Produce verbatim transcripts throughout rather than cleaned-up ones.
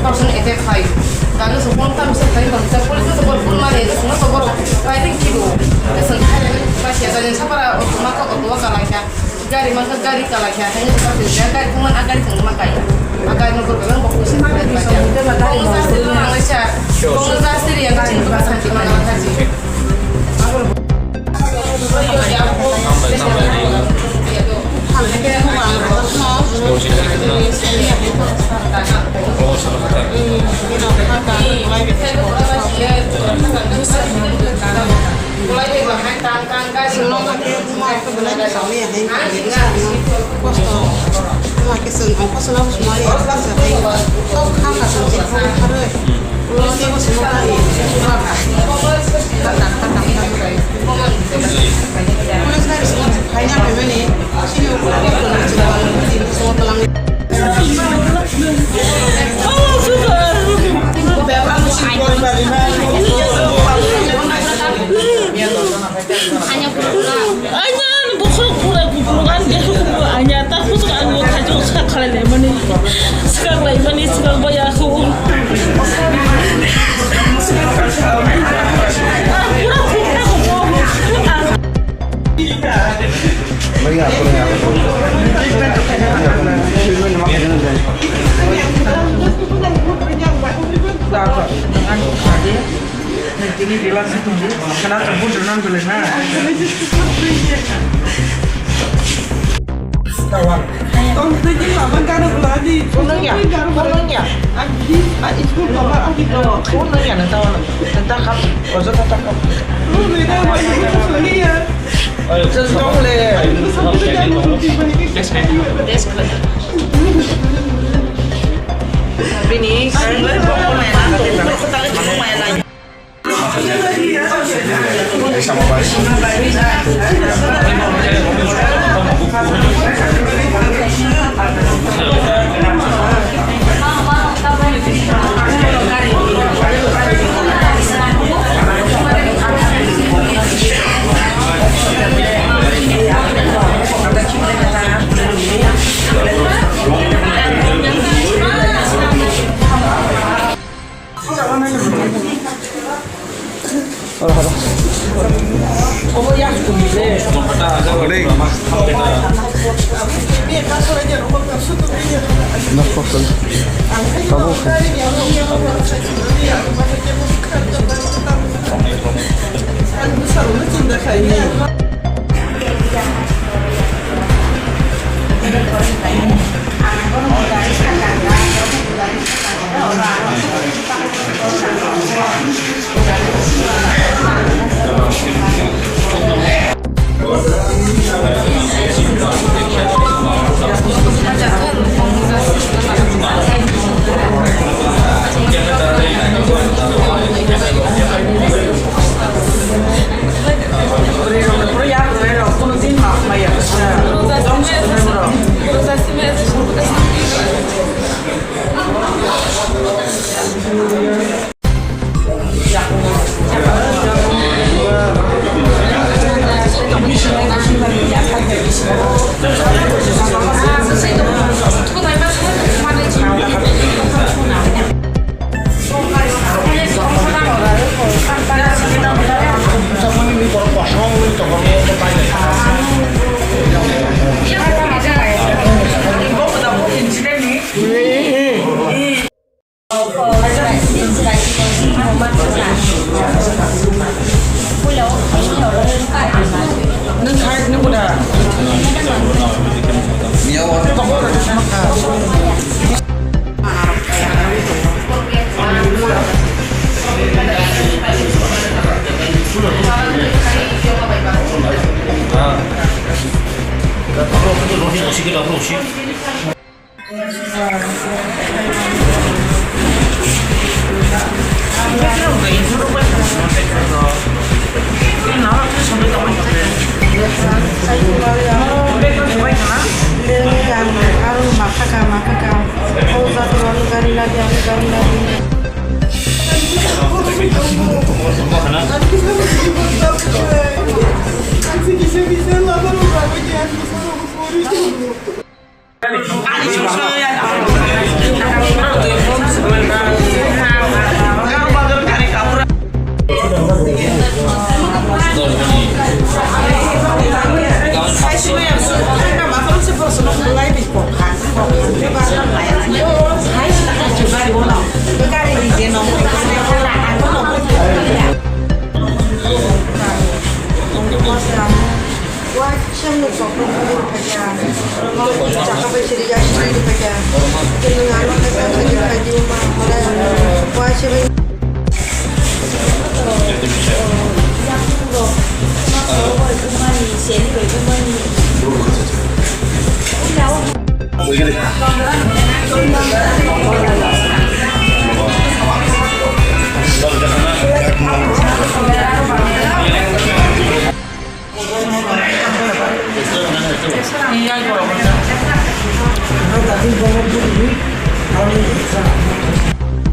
Person attack khlai. Gari se phone tam se khlai tong sa, police no to bor phone mari, no to bor pai ring kibo. Seng khai ring pa sia, gari sapara auto ma ka auto ka lai kha. Gari ma ka gari ka lai kha. Hai no ka se gari thang man a gari thang ma kai. A gari no bor bang bok se khlai pa sia. Bong sa se ma lai sa. Bong sa se ri ya ka ching ka sa ki ma la ka ji. Kosto. Tamo khe chwng ongkho swnam sumari ya, tei kok kha kha chwng chini kok kharwi. Police teibo swngno bai. Police gari swngno phaina phaimani. Chini ukula kok kwrwng chwng bai. Chini swngno twlang. Anya, bokhorok pura kuphur ani, anya ta kuchuk ani khachu sa khalai le mani swkang lai mani swkang bai aku. Ah, pura kuphur kuphur. Nini relax itu, kena cabut dengan beli na. Tong tegi mama kana beladi. Unang ya, unang ya. Agi, a school mama agi to. Unang ya, nang tawa, nang takap, ojo takap. Lu beda wajib itu ya. Ayo, sentong le. Ayo, sentong le. Bini, sekarang le, pokoknya, pokoknya.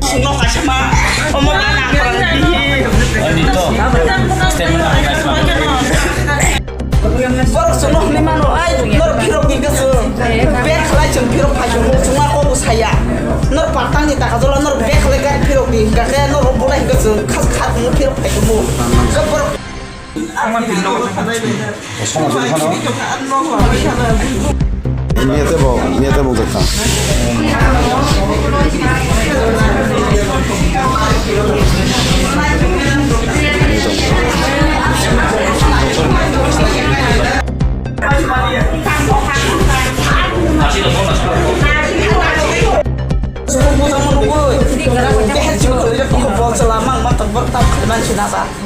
Sungno kaisa ma, omo gana ang korang bihi. Ani to, statement ang kaisa ma. Borok sungno hwnwi mano, ai, norok phirok di goso. Bek khlai chwng phirok phai chwng, sungma kok bo saya. Norok patang ni taka jolo, norok bek khlai gari phirok di, hingkha khe norok bolai hingkha chwng, khas khas phirok phai chwng. Borok Miyate bo, miyate bo jaka.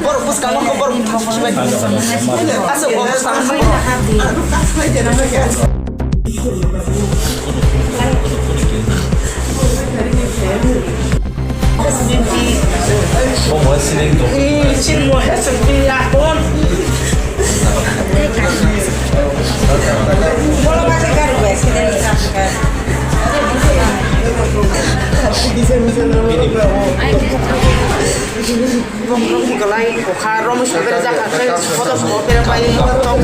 Borok bwskango khe borok thangsibai. Aswk bo bwskango. Bo bo sining to. Chini mo he sing pi ya kon. Bolo ba se garu ba se. Kwlai kokha romwi sobe rwjak kha, tei photo sobo pera pai tok.